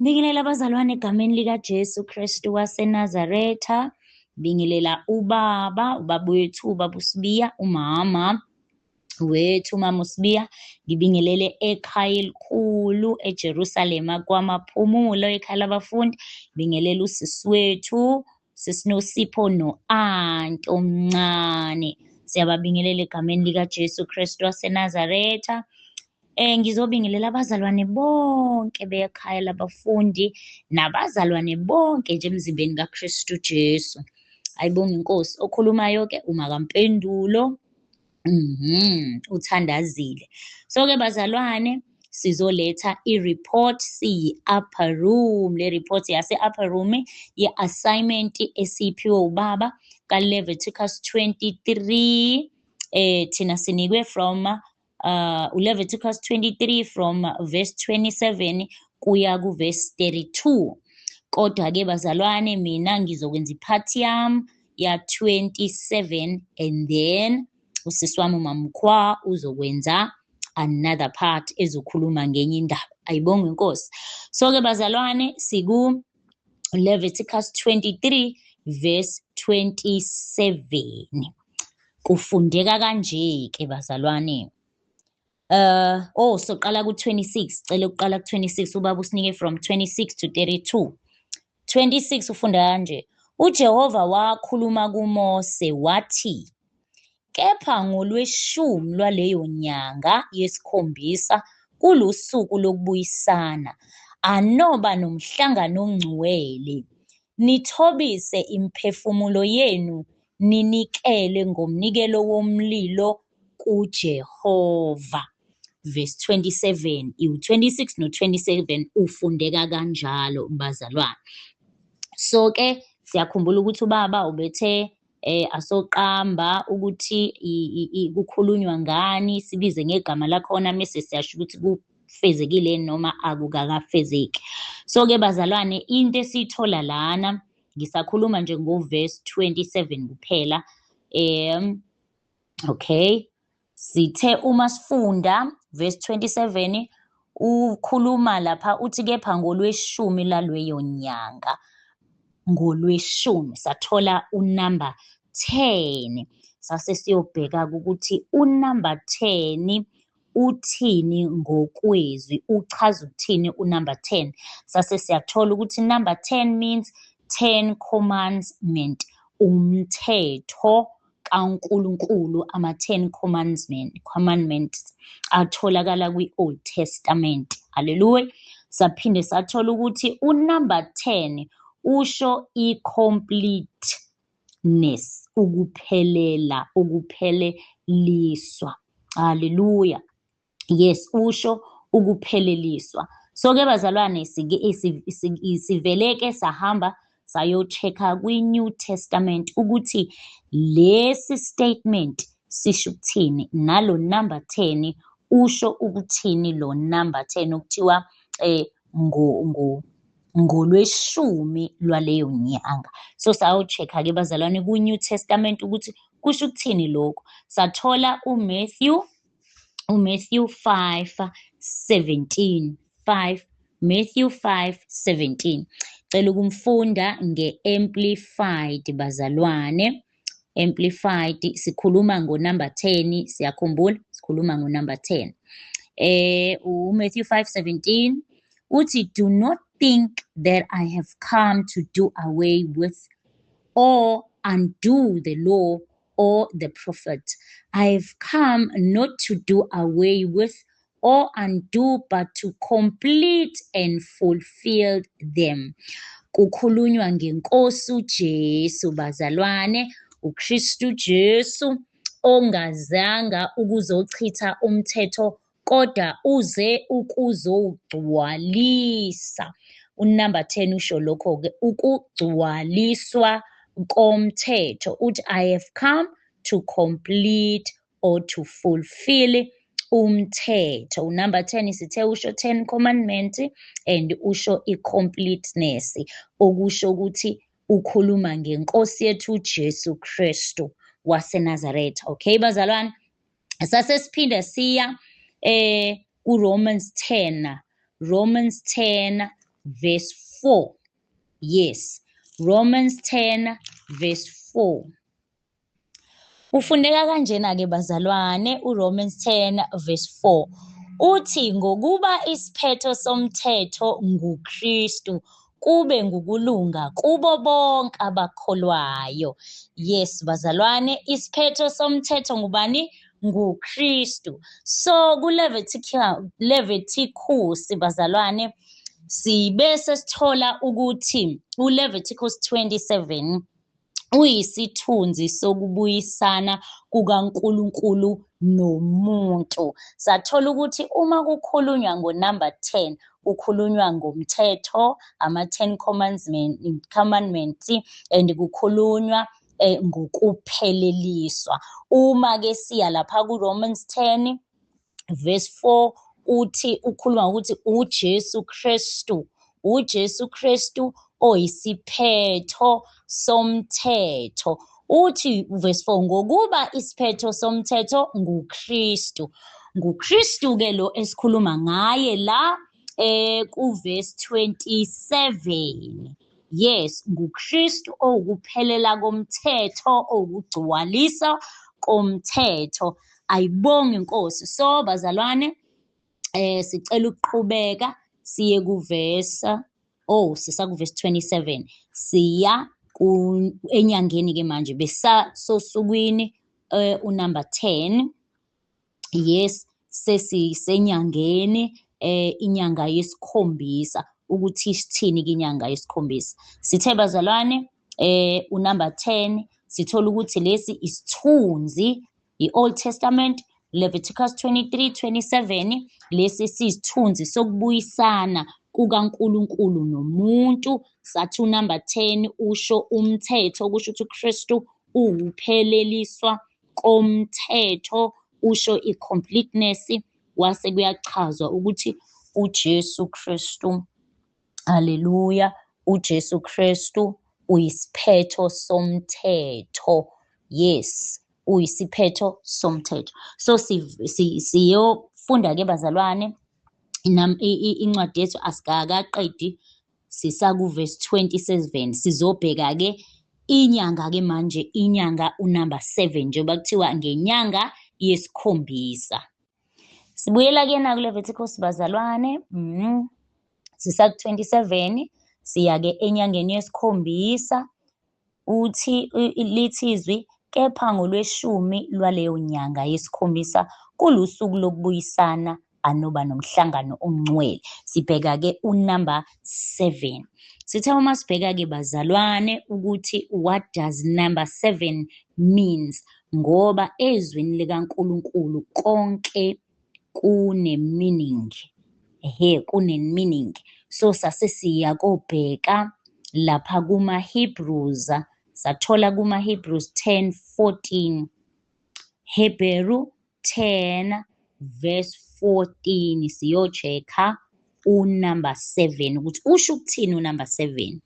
Bingelela abazalwane egameni likaJesu Kristu waseNazaretha. Bingelela ubaba, ubaba wethu, ubaba uSibiya, umama wethu, umama uSibiya. Ngibingelele ekhaya elikhulu eJerusalema kwaMaphumulo, ekhaya labafundi. Bingelela usisi wethu, sisi Nosipho no-anti omncane. Siyababingelela egameni likaJesu Kristu waseNazaretha. Ngizobingelela abazalwane bonke bekhaya labafundi nabazalwane bonke nje emzimbeni kaKristu Jesu. Ayibonge inkosi. Okhulumayo-ke uMakampendulo. Uthandazile. So-ke bazalwane, sizoletha i-report siyi-upper room. Le report yase-upper room ye-assignment esiyiphiwe ubaba ka-Leviticus 23. Thina sinikwe from Leviticus 23 from verse 27 kuya ku verse 32. Kodwa ke bazalwane, mina ngizokwenza ipart yami ya 27 and then usisi wami uMamkhwa uzokwenza another part ezokhuluma ngenye indaba. Ayibongwe inkosi. So ke bazalwane, siku Leviticus 23 verse 27. Kufundeka kanje ke bazalwane. Oh, soqala ku-26, cela ukuqala ku-26, ubaba usinike from 26 to 32. 26 ufunda kanje. UJehova wakhuluma kuMose wathi, kepha ngolweshumi lwaleyo nyanga yesikhombisa kulusuku lokubuyisana, anoba nomhlangano ongcwele, nithobise imiphefumulo yenu, ninikele ngomnikelo womlilo kuJehova. Verse 27, iwu-26 no-27 ufundeka kanjalo bazalwane. So ke siyakhumbula ukuthi ubaba ubethe asoqamba ukuthi kukhulunywa ngani, sibize ngegama lakhona mese siyasho ukuthi kufezekile noma akukakafezeki. So ke bazalwane, into esiyithola lana, ngisakhuluma nje ngo-verse 27 kuphela. Okay, sithe uma sifunda verse 27 ukhuluma lapha uthi kepha ngolweshumi lalweyo nyanga, ngolweshumi sathola unumber 10. Sase siyobheka ukuthi unumber 10 uthini ngokwezwi, uchaza ukuthini unumber 10. Sase siyathola ukuthi number 10 means 10 commandment, umthetho kaNkulunkulu, ama-10 commandments atholakala kwi-Old Testament. Hallelujah. Saphinde sathola ukuthi unumber 10 usho i-completeness, ukuphelela, ukupheleliswa. Hallelujah. Yes, usho ukupheleliswa. So ke bazalwane, siveleke sahamba sayo-check-a kwi-New Testament ukuthi lesi statement sisho ukuthini, nalo number 10 usho ukuthini, lo number 10 okuthiwa ngolweshumi lwaleyo nyanga. So sayo-check-a ke bazalwane ku-New Testament ukuthi kusho ukuthini lokho. Sathola uMatthew 5:17, 5 Matthew 5:17. Cela ukumfunda nge-Amplified bazalwane. Amplified, sikhuluma ngo-number 10, siyakhumbula sikhuluma ngo-number 10. uMatthew 5:17 uthi, do not think that I have come to do away with or undo the law or the prophet. I have come not to do away with or undo, but to complete and fulfill them. Kukhulunywa ngenkosi uJesu bazalwane, uKristu Jesu ongazanga ukuzochitha umthetho kodwa uze ukuzowugcwalisa. Unumber 10 usho lokho-ke, ukugcwaliswa komthetho. Uthi I have come to complete or to fulfill umthetho. Unumber 10 sithe usho 10 commandment and usho i-completeness, okusho ukuthi ukhuluma ngenkosi yethu uJesu Kristu waseNazaretha. Okay bazalwane, sase siphinde siya ku-Romans 10, Romans 10 verse 4. Yes, Romans 10 verse 4. Ufundeka kanjena-ke bazalwane uRomans 10 verse 4. Uthi ngokuba isiphetho somthetho nguKristu kube ngukulunga kubo bonke abakholwayo. Yes bazalwane, isiphetho somthetho ngubani? NguKristu. So kuLeviticus bazalwane sibe sesithola ukuthi uLeviticus 27 uyisithunzi sokubuyisana kukaNkulunkulu nomuntu. Sathola ukuthi uma kukhulunywa ngo-number 10 kukhulunywa ngomthetho, ama-10 commandments and kukhulunywa ngokupheleliswa. Uma-ke siya lapha ku-Romans 10 verse 4 uthi ukhuluma ngokuthi uJesu Kristu, uJesu Kristu oyisiphetho somthetho. Uthi verse 4 ngokuba isiphetho somthetho nguKristu. NguKristu ke lo esikhuluma ngaye la kuverse 27. Yes, nguKristu owukuphelela komthetho, owukugcwalisa komthetho. Ayibonge inkosi. So bazalwane sicela ukuqhubeka siye kuverse, oh sisakuverse 27. Siya enyangeni ke manje, besasosukwini unumber 10. Yes, sesisenyangeni inyanga yesikhombisa. Ukuthi sithini ke inyanga yesikhombisa? Sithe bazalwane unumber 10 sithola ukuthi lesi isithunzi i-Old Testament Leviticus 23:27, lesi sisithunzi sokubuyisana kukaNkulunkulu nomuntu. Sathi unumber 10 usho umthetho, kusho ukuthi uKristu uwupheleliswa komthetho, usho i-completeness. Wase kuyachazwa ukuthi uJesu Kristu, haleluya, uJesu Kristu uyisiphetho somthetho. Yes, uyisiphetho somthetho. So siyofunda ke bazalwane incwadi yethu, asikakaqedi, sisakuverse 27. Sizobheka ke inyanga ke manje, inyanga unumber 7, njengoba kuthiwa ngenyanga yesikhombisa. Sibuyela ke na kuLeviticus bazalwane. Sisaku 27, siya ke enyangeni yesikhombisa. Uthi lithi izwi, kepha ngolweshumi lwaleyo nyanga yesikhombisa kulusuku lokubuyisana, anoba nomhlangano ongcwele. Sibheka ke unumber 7. Sithe uma sibheka ke bazalwane ukuthi what does number 7 means, ngoba ezwini likaNkulunkulu konke kune meaning. Ehe, kune meaning. So sase siya kobheka lapha kuma Hebrews, sathola kuma Hebrews 10:14. Hebrew 10 verse 14, siyo-check-a unumber 7 ukuthi usho ukuthini unumber 7.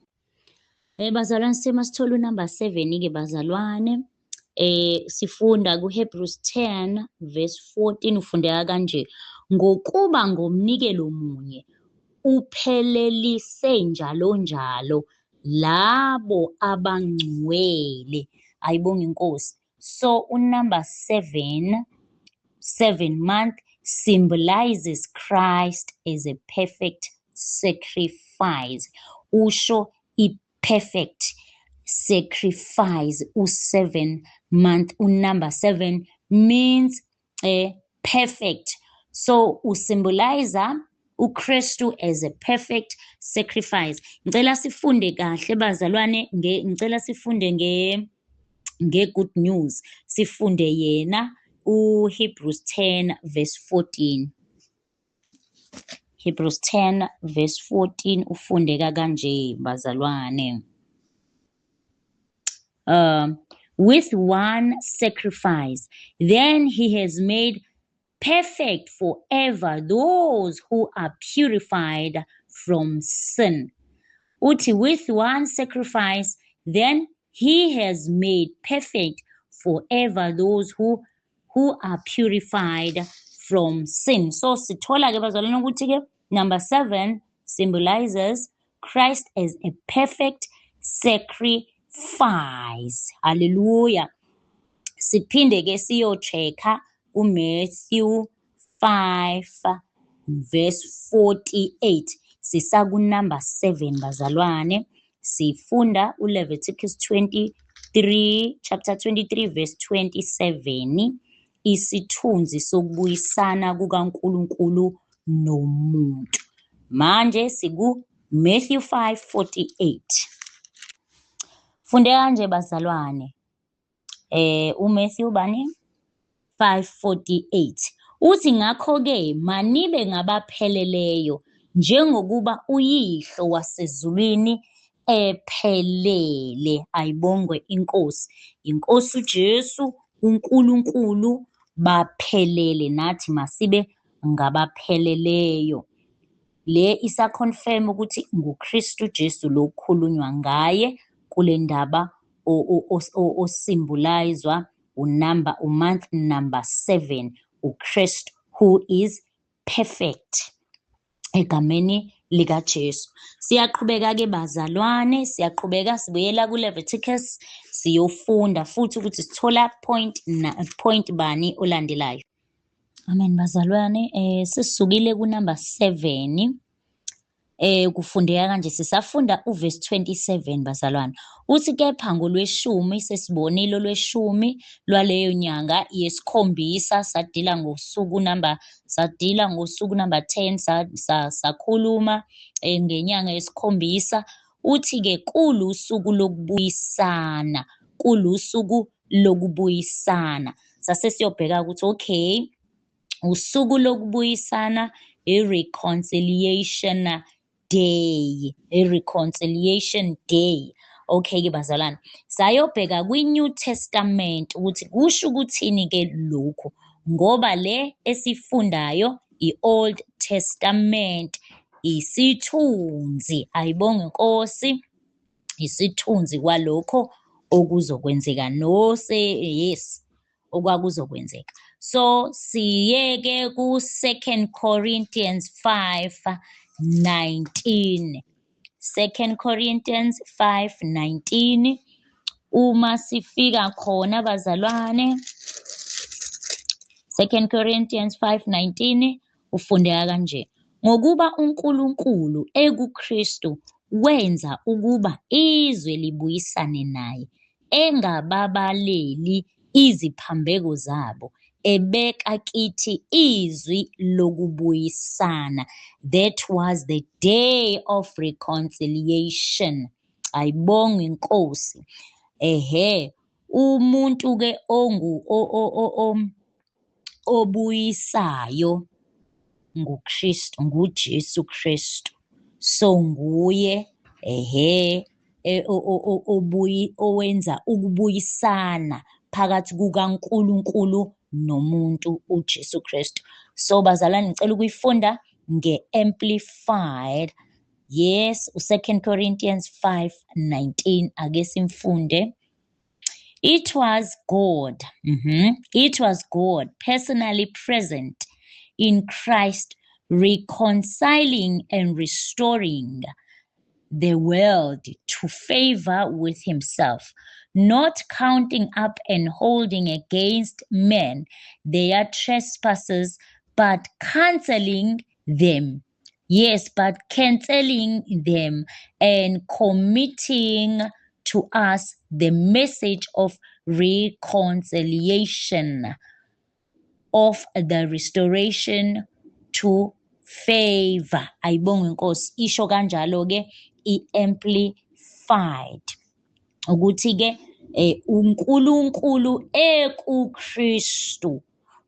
Bazalwane, semasithola unumber 7 ke bazalwane. Sifunda kuHebrews 10 verse 14, ufundeka kanje: ngokuba ngomnikelo munye uphelelise njalo njalo labo abangcwele. Ayibonge inkosi. So unumber 7, 7 month symbolizes Christ as a perfect sacrifice. Usho i-perfect sacrifice. U7 month, unumber 7 means a perfect. So usymbolize uKristu as a perfect sacrifice. Ngicela sifunde kahle bazalwane, ngicela sifunde nge good news. Sifunde yena uHebrews 10 verse 14. Hebrews 10 verse 14 ufundeka kanje bazalwane. With one sacrifice, then he has made perfect forever those who are purified from sin. Uthi with one sacrifice, then he has made perfect forever those who are purified from sin. So sithola ke bazalwane ukuthi ke number 7 symbolizes Christ as a perfect sacrifice. Hallelujah. Siphinde ke siyo-check-a kuMatthew 5 verse 48. Sisaku-number 7 bazalwane. Sifunda uLeviticus 23, chapter 23 verse 27, isithunzi sokubuyisana kukaNkulunkulu nomuntu. Manje siku Matthew 5:48. Funde kanje bazalwane. UMatthew bani? 5:48. Uthi ngakho-ke manibe ngabapheleleyo njengokuba uYihlo wasezulwini ephelele. Ayibongwe iNkosi. INkosi uJesu, uNkulunkulu baphelele, nathi masibe ngabapheleleyo. Le isa-confirm ukuthi nguKristu Jesu lo kukhulunywa ngaye kule ndaba o-symbolizwa unumber, umonth number 7, uKristu who is perfect. Egameni likaJesu. Siyaqhubeka-ke bazalwane, siyaqhubeka sibuyela kuLeviticus, siyofunda futhi ukuthi sithola point na, point bani olandelayo. Amen bazalwane, sisukile ku-number 7. Kufundeka kanje, sisafunda uverse 27 bazalwane. Uthi kepha ngolweshumi, sesibonile olweshumi lwaleyo nyanga yesikhombisa, sadila ngosuku number, sadila ngosuku number 10, sakhuluma ngenyanga yesikhombisa. Uthi-ke kulusuku lokubuyisana, kulusuku lokubuyisana. Sase siyobheka ukuthi okay, usuku lokubuyisana, i-reconciliation day, i-reconciliation day. Okay-ke bazalwane, sayobheka kwi-New Testament ukuthi kusho ukuthini-ke lokhu, ngoba le esifundayo i-Old Testament, isithunzi, ayibongwe iNkosi, isithunzi kwalokho okuzokwenzeka nose, yes, okwakuzokwenzeka. So siyeke ku-2 Corinthians 5:19. 2 Corinthians 5:19. Uma sifika khona bazalwane, 2 Corinthians 5:19 ufundeka kanje: ngokuba uNkulunkulu ekuKristu wenza ukuba izwe libuyisane naye, engababaleli iziphambeko zabo, ebeka kithi izwi lokubuyisana. That was the day of reconciliation. Ayibongwe iNkosi. Ehhe, umuntu ke ongu obuyisayo nguKristu, nguJesu Kristu. So nguye ehhe owenza ukubuyisana phakathi kukaNkulunkulu nomuntu, uJesu Kristu. So bazalwane, ngicela ukuyifunda nge-Amplified. Yes, u-2 Corinthians 5:19. Ake simfunde. It was God. It was God personally present in Christ, reconciling and restoring the world to favor with himself, not counting up and holding against men their trespasses, but canceling them. Yes, but canceling them and committing to us the message of reconciliation, of the restoration to favor. Ayibongwe iNkosi. Isho kanjalo ke i-Amplified ukuthi ke uNkulunkulu ekuKristu,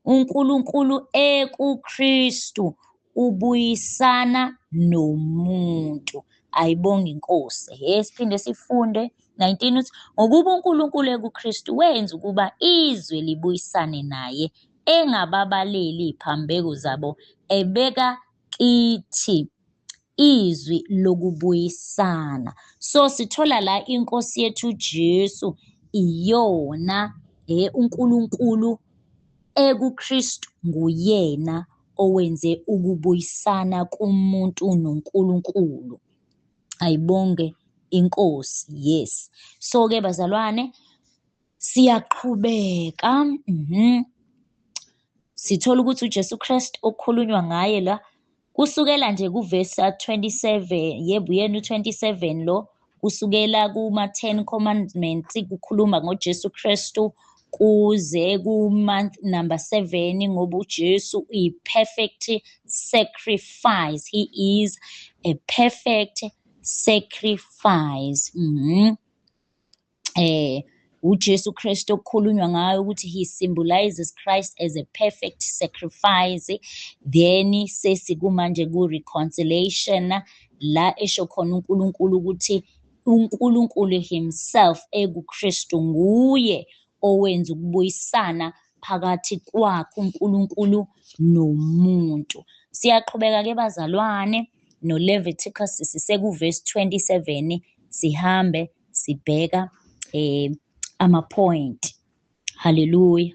uNkulunkulu ekuKristu ubuyisana nomuntu. Ayibonge iNkosi. Hey, siphinde sifunde 19, uthi ngokuba uNkulunkulu ekuKristu wenza ukuba izwe libuyisane naye, engababaleli iziphambeko zabo, ebeka kithi izwi lokubuyisana. So sithola la iNkosi yethu Jesu iyona uNkulunkulu ekuKristu nguyena owenze ukubuyisana kumuntu noNkulunkulu. Ayibonge iNkosi, yes. So-ke bazalwane, siyaqhubeka. Sithola ukuthi uJesu Kristu okukhulunywa ngaye la kusukela nje kuvesi 27, yebo uyena u-27 lo, kusukela kuma-Ten Commandments kukhuluma ngoJesu Kristu kuze ku-month number 7, ngoba uJesu uyi-perfect sacrifice. He is a perfect sacrifice. uJesu Kristu okukhulunywa ngayo ukuthi he symbolizes Christ as a perfect sacrifice. Then sesikumanje ku-reconciliation, la esho khona uNkulunkulu ukuthi uNkulunkulu himself ekuKristu nguye owenza ukubuyisana phakathi kwakhe uNkulunkulu nomuntu. Siyaqhubeka ke bazalwane noLeviticus, sisekuvesi 27, sihambe sibheka ama-point. Haleluya.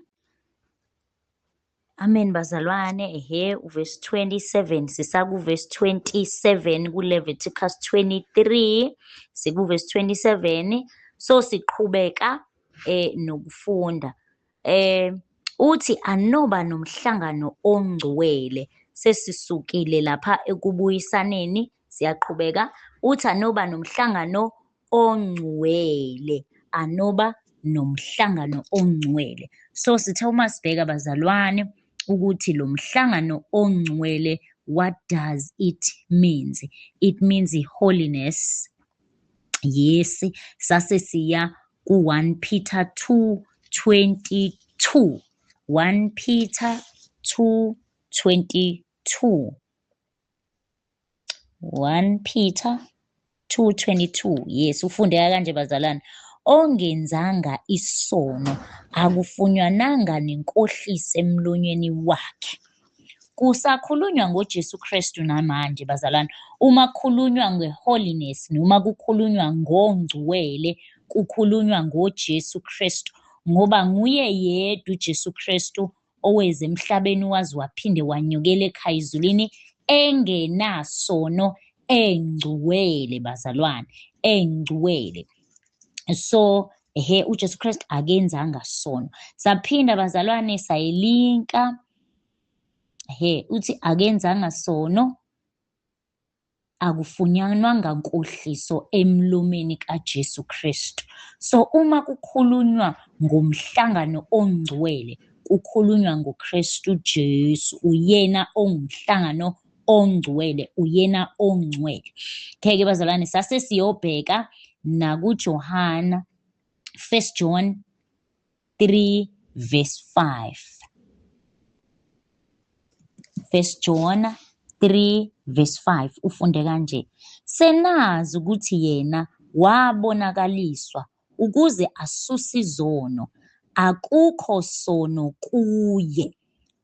Amen bazalwane. Ehe, uverse 27, sisakuvesi 27 kuLeviticus 23, sikuvesi 27. So siqhubeka nokufunda. Uthi anoba nomhlangano ongcwele. Sesisukile lapha ekubuyisaneni, siyaqhubeka. Uthi anoba nomhlangano ongcwele, anoba nomhlangano ongcwele. So sithe uma sibheka bazalwane ukuthi lo mhlangano ongcwele, what does it means? It means holiness. Yes, sase siya ku-1 Peter 2:22. 1 Peter 2:22. 1 Peter 2:22. Yes, ufundeka kanje bazalwane. Ongenzanga isono akufunywananga nenkohliso emlonyeni wakhe. Kusakhulunywa ngoJesu Kristu namanje bazalwane. Uma kukhulunywa ngeholiness noma kukhulunywa ngongcwele, kukhulunywa ngoJesu Kristu, ngoba nguye yedwa uJesu Kristu oweze emhlabeni waze waphinde wanyukela ekhaya ezulwini engenasono, engcwele bazalwane, engcwele. So ehe, uJesu Kristu akenzanga sono. Saphinda bazalwane sayilinka. Ehe, uthi akenzanga sono, akufunyanwanga nkohliso emlomeni kaJesu Kristu. So uma kukhulunywa ngomhlangano ongcwele, kukhulunywa ngoKristu Jesu, uyena ongumhlangano ongcwele, uyena ongcwele. Ke bazalwane, sase siyobheka nakuJohana, 1 John 3 verse 5. 1 John 3 verse 5 ufunde kanje: senazi ukuthi yena wabonakaliswa ukuze asuse izono, akukho sono kuye.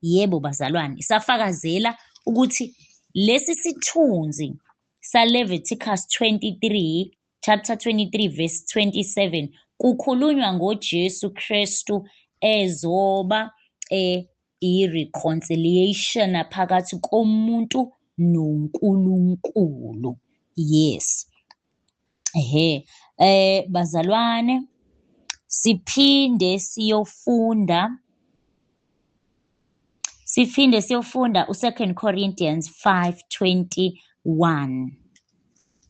Yebo bazalwane, isafakazela ukuthi lesi sithunzi sa-Leviticus 23, chapter 23 verse 27, kukhulunywa ngoJesu Kristu ezoba i-reconciliation phakathi komuntu noNkulunkulu. Yes. Ehe, bazalwane, siphinde siyofunda u2 Corinthians 5:21.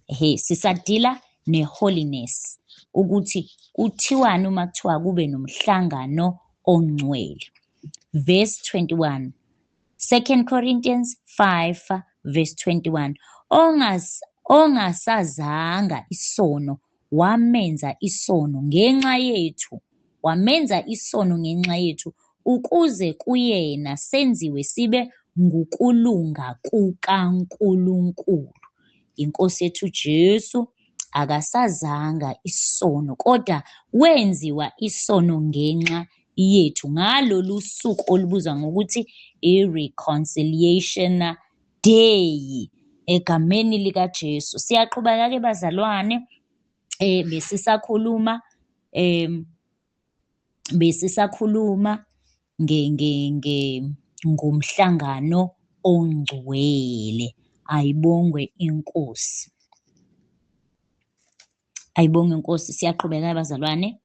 Ehe, sisadila neholiness, ukuthi kuthiwani uma kuthiwa kube nomhlangano ongcwele. Verse 21. 2 Corinthians 5 verse 21. Ongasazanga isono wamenza isono ngenxa yethu, wamenza isono ngenxa yethu, ukuze kuyena senziwe sibe ngukulunga kukaNkulunkulu. Inkosi yethu Jesu akasazanga isono, kodwa wenziwa isono ngenxa yethu ngalolu suku olubuzwa ngokuthi i-reconciliation day, egameni likaJesu. Siyaqhubeka ke bazalwane, besisakhuluma ngomhlangano oNgcwele. Ayibongwe iNkosi. Ayibongwe iNkosi. Siyaqhubeka bazalwane.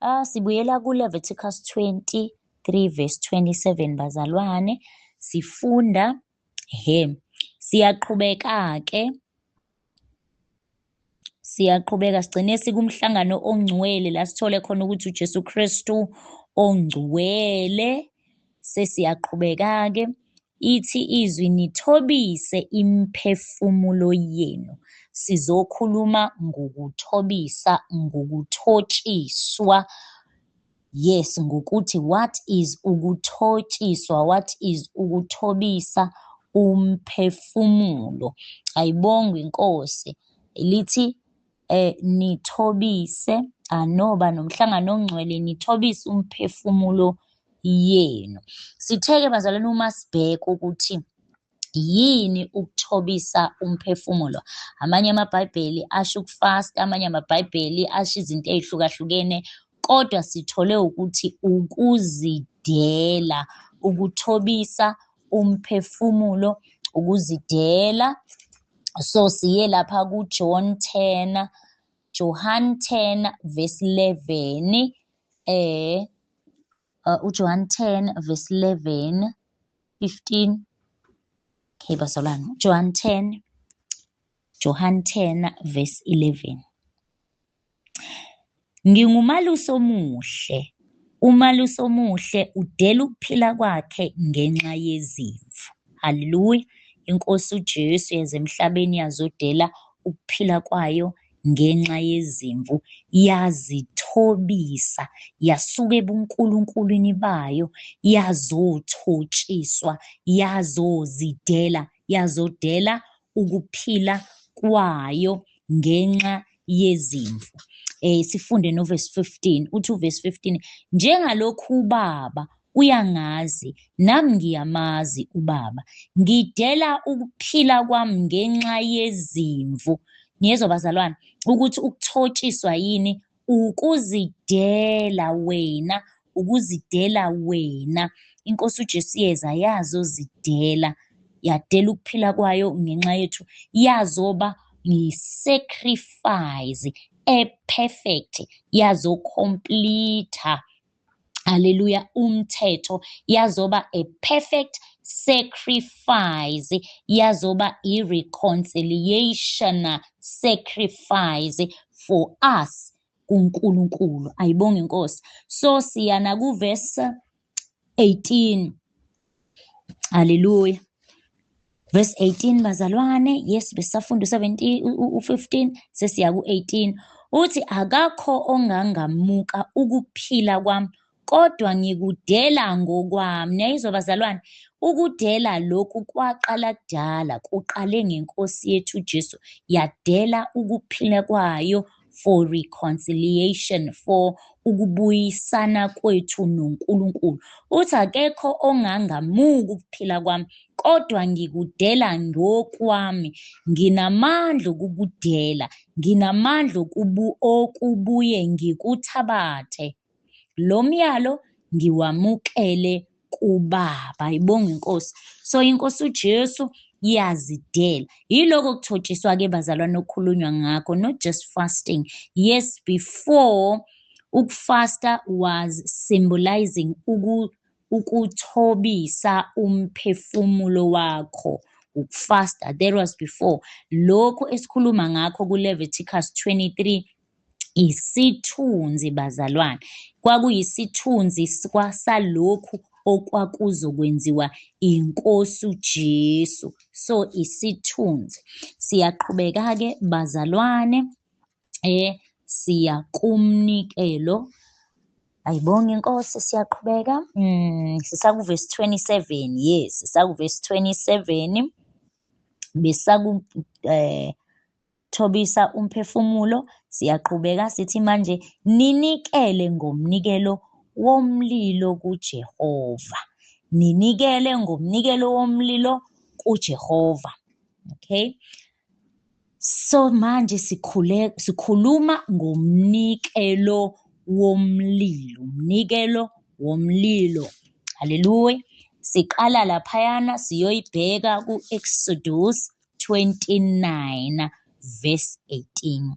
Ah, sibuyela ku-Leviticus 23 verse 27 bazalwane. Sifunda he. Siyaqhubeka-ke. Siyaqhubeka sigcine sikumhlangano ongcwele la sithole khona ukuthi uJesu Kristu ongcwele. Sesiyaqhubeka-ke. Ithi izwi nithobise imiphefumulo yenu. Sizokhuluma ngokuthobisa, ngokuthotshiswa. Yes, ngokuthi what is ukuthotshiswa, what is ukuthobisa umphefumulo. Ayibongwe iNkosi. Lithi nithobise anoba nomhlangano ongcwele, nithobise umphefumulo yenu. Sithe-ke bazalwane uma sibheka ukuthi yini ukuthobisa umphefumulo, amanye amaBhayibheli asho ukufasta, amanye amaBhayibheli asho izinto ey'hlukahlukene, kodwa sithole ukuthi ukuzidela, ukuthobisa umphefumulo, ukuzidela. So siye lapha kuJohn 10, Johan 10 verse 11, uJohn 10 verse 11 15. Okay bazalwane, Johan 10, Johan 10 verse 11. Ngingumalusi omuhle, umalusi omuhle udela ukuphila kwakhe ngenxa yezimvu. Haleluya! INkosi uJesu yeza emhlabeni yazodela ukuphila kwayo ngenxa yezimvu, yazithobisa, yasuka ebunkulunkulwini bayo, yazothotshiswa, yazozidela, yazodela ukuphila kwayo ngenxa yezimvu. Sifunde no-verse 15, uthi u-verse 15, njengalokhu uBaba uyangazi, nami ngiyamazi uBaba, ngidela ukuphila kwami ngenxa yezimvu. Niyezwa bazalwane ukuthi ukuthotshiswa yini? Ukuzidela wena, ukuzidela wena. INkosi uJesu yeza yazozidela, yadela ukuphila kwayo ngenxa yethu, yazoba yi-sacrifice e-perfect, yazo-complete, haleluya, umthetho, yazoba a perfect sacrifice, yazoba i-reconciliation sacrifice for us kuNkulunkulu. Ayibonge iNkosi. So siyana ku-verse 18. Haleluya. Verse 18 bazalwane, yes besafunda u-17, u-15, sesiya ku-18. Uthi akakho ongangamuka ukuphila kwami, kodwa ngikudela ngokwami. Niyayizwa bazalwane, ukudela lokhu kwaqala kudala, kuqale ngeNkosi yethu uJesu, yadela ukuphila kwayo for reconciliation, for ukubuyisana kwethu noNkulunkulu. Uthi akekho ongangamuka ukuphila kwami, kodwa ngikudela ngokwami. Nginamandla okukudela, nginamandla okubuye ngikuthabathe. Lo myalo ngiwamukele kuBaba. Ayibongwe iNkosi. So iNkosi uJesu iyazidela. Yiloko kuthotshiswa-ke bazalwane okukhulunywa ngakho, not just fasting. Yes, before ukufasta was symbolizing ukuthobisa umphefumulo wakho. Ukufasta, that was before. Lokhu esikhuluma ngakho ku-Leviticus 23 isithunzi bazalwane. Kwakuyisithunzi salokhu okwakuzokwenziwa iNkosi uJesu. So isithunzi. Siyaqhubeka-ke bazalwane, siya kumnikelo. Ayibonge iNkosi, siyaqhubeka. Sisaku-verse 27, yes, sisaku-verse 27. Besaku thobisa umphefumulo, siyaqhubeka sithi manje ninikele ngomnikelo womlilo kuJehova. Ninikele ngomnikelo womlilo kuJehova. Okay? So manje sikhuluma ngomnikelo womlilo, umnikelo womlilo. Haleluya. Siqala laphayana siyoyibheka ku-Exodus 29 verse 18.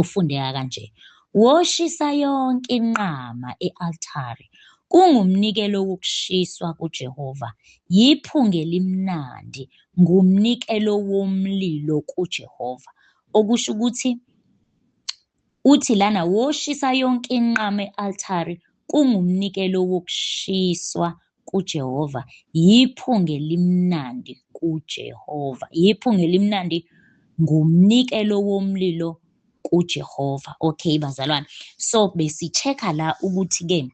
Ufundeka kanje: Woshisa yonke inqama e-altare, kungumnikelo wokushiswa kuJehova, yiphunga elimnandi, ngumnikelo womlilo kuJehova. Okusho ukuthi uthi lana woshisa yonke inqama e-altare, kungumnikelo wokushiswa kuJehova, yiphunga elimnandi kuJehova, yiphunga elimnandi, ngumnikelo womlilo kuJehova. Okay bazalwane, so besi-check-a la ukuthi-ke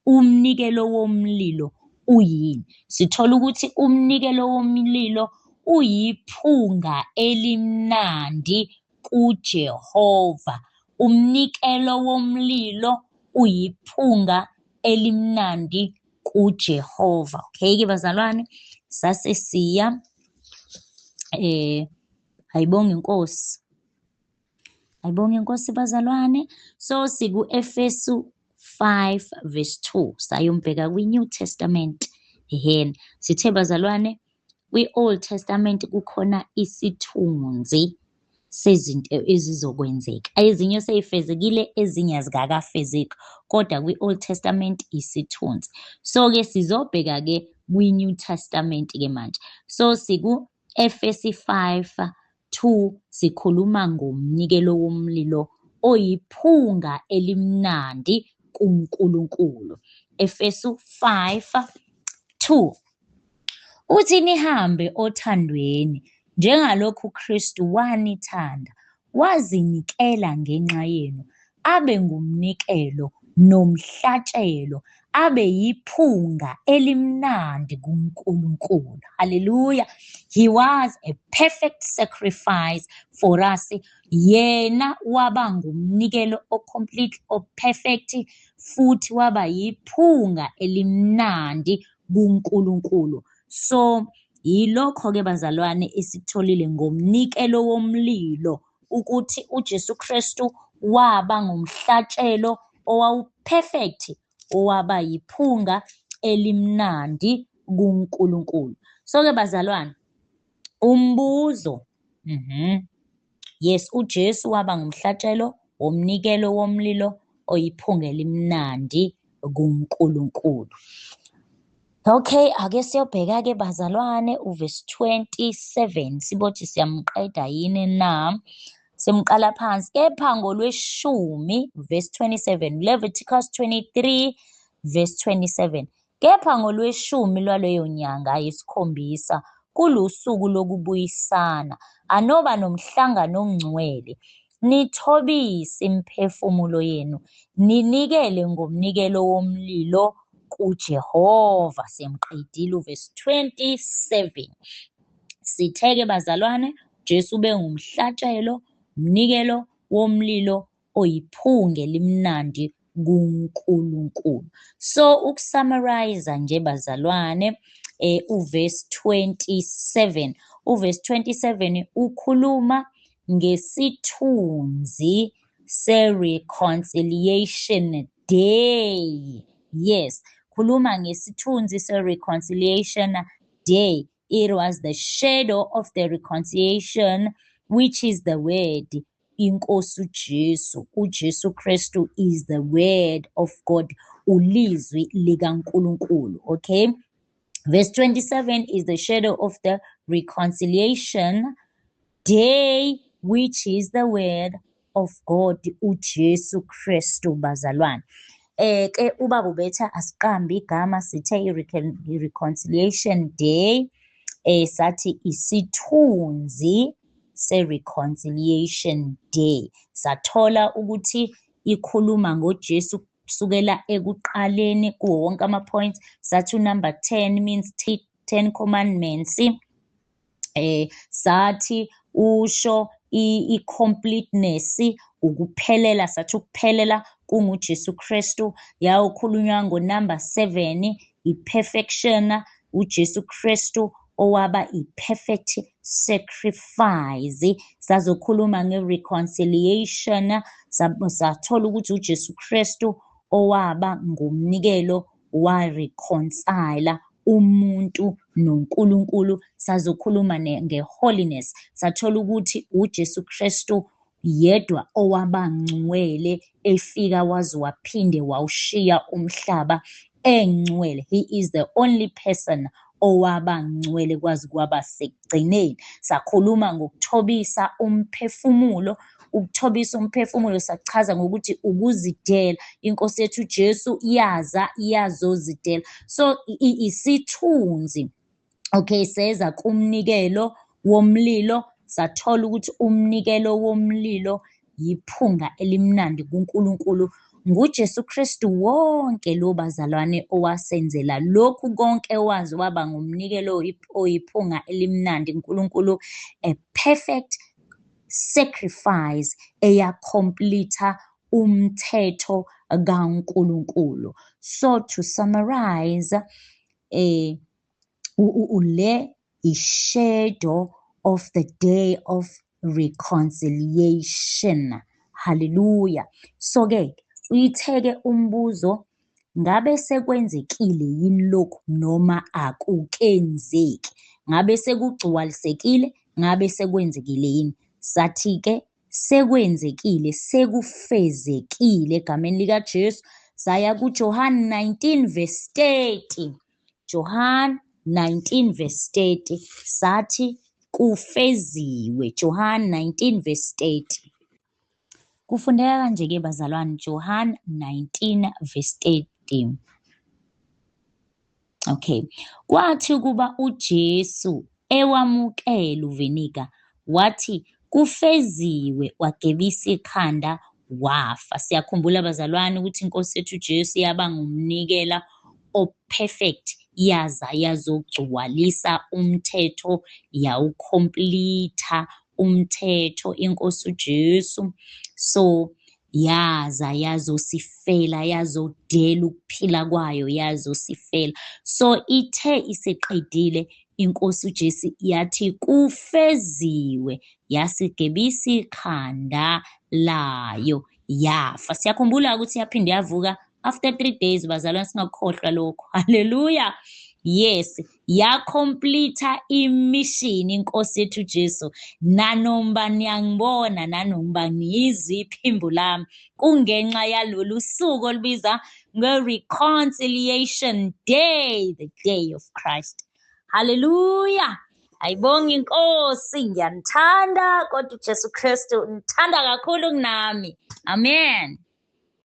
umnikelo womlilo uyini. Sithola ukuthi umnikelo womlilo uyiphunga elimnandi kuJehova. Umnikelo womlilo uyiphunga elimnandi kuJehova. Okay-ke bazalwane, sase siya ayibonge iNkosi. Ayibonge iNkosi bazalwane. So siku-Efesu 5 verse 2, sayombheka kwi-New Testament. Ehena, sithe bazalwane kwi-Old Testament kukhona isithunzi sezinto ezizokwenzeka. Ezinye sey'fezekile, ezinye azikakafezeki, kodwa kwi-Old Testament isithunzi. So-ke sizobheka-ke kwi-New Testament-ke manje. So siku-Efesi 5 2 sikhuluma ngomnikelo womlilo oyiphunga elimnandi kuNkulunkulu. Efesu 5 2 uthi nihambe othandweni njengalokhu uKristu wanithanda wazinikela ngenxa yenu abe ngumnikelo nomhlatshelo abe yiphunga elimnandi kuNkulunkulu. Hallelujah. He was a perfect sacrifice for us. Yena waba ngumnikelo o-complete, o-perfect, futhi waba yiphunga elimnandi kuNkulunkulu. So yilokho-ke bazalwane esikutholile ngomnikelo womlilo, ukuthi uJesu Kristu waba ngumhlatshelo owawu-perfect, owaba yiphunga elimnandi kuNkulunkulu. So-ke bazalwane, umbuzo, yes, uJesu waba ngumhlatshelo womnikelo womlilo oyiphunga elimnandi kuNkulunkulu. Okay, ake siyobheka-ke bazalwane uvesi 27, sibothi siyamqeda yini na? Simqala phansi. Kepha ngolweshumi, verse 27, Leviticus 23 verse 27. Kepha ngolweshumi lwaleyo nyanga yesikhombisa kulusuku lokubuyisana, anoba nomhlangano ongcwele, nithobise imiphefumulo yenu, ninikele ngomnikelo womlilo kuJehova. Semqedile uvesi 27. Sithe-ke bazalwane, Jesu ube ngumhlatshelo, umnikelo womlilo oyiphunga elimnandi kuNkulunkulu. So ukusummarize nje bazalwane, uverse 27, uverse 27 ukhuluma ngesithunzi se-reconciliation day. Yes, khuluma ngesithunzi se-reconciliation day. It was the shadow of the reconciliation, which is the word. Inkosi uJesu, uJesu Kristu is the word of God, ulizwi likaNkulunkulu. Okay, verse 27 is the shadow of the reconciliation day, which is the word of God, uJesu Kristu bazalwane. Ke ubaba ubetha asiqambe igama, sithe i-reconciliation day, sathi isithunzi se-reconciliation day. Sathola ukuthi ikhuluma ngoJesu kusukela ekuqaleni kuwo wonke ama-points. Sathi unumber 10 means 10 commandments. Sathi usho i-completeness, ukuphelela, sathi ukuphelela kunguJesu Kristu. Yawukhulunywa ngo-number 7, i-perfection, uJesu Kristu owaba i-perfect sacrifice. Sazokhuluma nge-reconciliation, sathola ukuthi uJesu Kristu owaba ngumnikelo wa-reconcile umuntu noNkulunkulu. Sazokhuluma nge-holiness, sathola ukuthi uJesu Kristu yedwa owabangcwele efika waze waphinde wawushiya umhlaba engcwele. He is the only person owaba ngcwele kwaze kwaba sekugcineni. Sakhuluma ngokuthobisa umphefumulo. Ukuthobisa umphefumulo sachaza ngokuthi ukuzidela. Inkosi yethu uJesu yaza yazozidela. So isithunzi, okay, seza kumnikelo womlilo, sathola ukuthi umnikelo womlilo yiphunga elimnandi kuNkulunkulu. NguJesu Kristu wonke lo bazalwane owasenzela lokhu konke, waze waba ngumnikelo oyiphunga elimnandi kuNkulunkulu, a perfect sacrifice eya-complete umthetho kaNkulunkulu. So to summarize, le i-shadow of the day of reconciliation. Hallelujah. So ke uyitheke umbuzo, ngabe sekwenzekile yini lokhu noma akukenzeki? Ngabe sekugcwalisekile? Ngabe sekwenzekile yini? Sathi ke sekwenzekile, sekufezekile egameni likaJesu. Saya kuJohn 19 verse 30. John 19 verse 30, sathi kufeziwe. John 19 verse 30. Kufundeka kanje ke bazalwane, John 19 verse 30. Okay. Kwathi kuba uJesu ewamukela uviniga, wathi kufeziwe, wagebisa ikhanda wafa. Siyakhumbula bazalwane ukuthi inkosi yethu uJesu yaba ngumnikela o-perfect, yaza yazogcwalisa umthetho, yawu-complete umthetho inkosi uJesu. So yaza yazosifela, yazodela ukuphila kwayo, yazosifela. So ithe isiqedile inkosi uJesu yathi kufeziwe, yasigebisa ikhanda layo, yafa. Siyakhumbula ukuthi yaphinde yavuka after 3 days bazalwane, singakukhohlwa lokho. Hallelujah. Yes, ya-complete i-mission inkosi yethu Jesu. Nanoma niyangibona, nanoma niyizwa iphimbo lami, kungenxa yalolu suku olubiza nge-Reconciliation Day, the day of Christ. Hallelujah. Ayibonge inkosi, ngiyanithanda kodwa uJesu Kristu nithanda kakhulu kunami. Amen.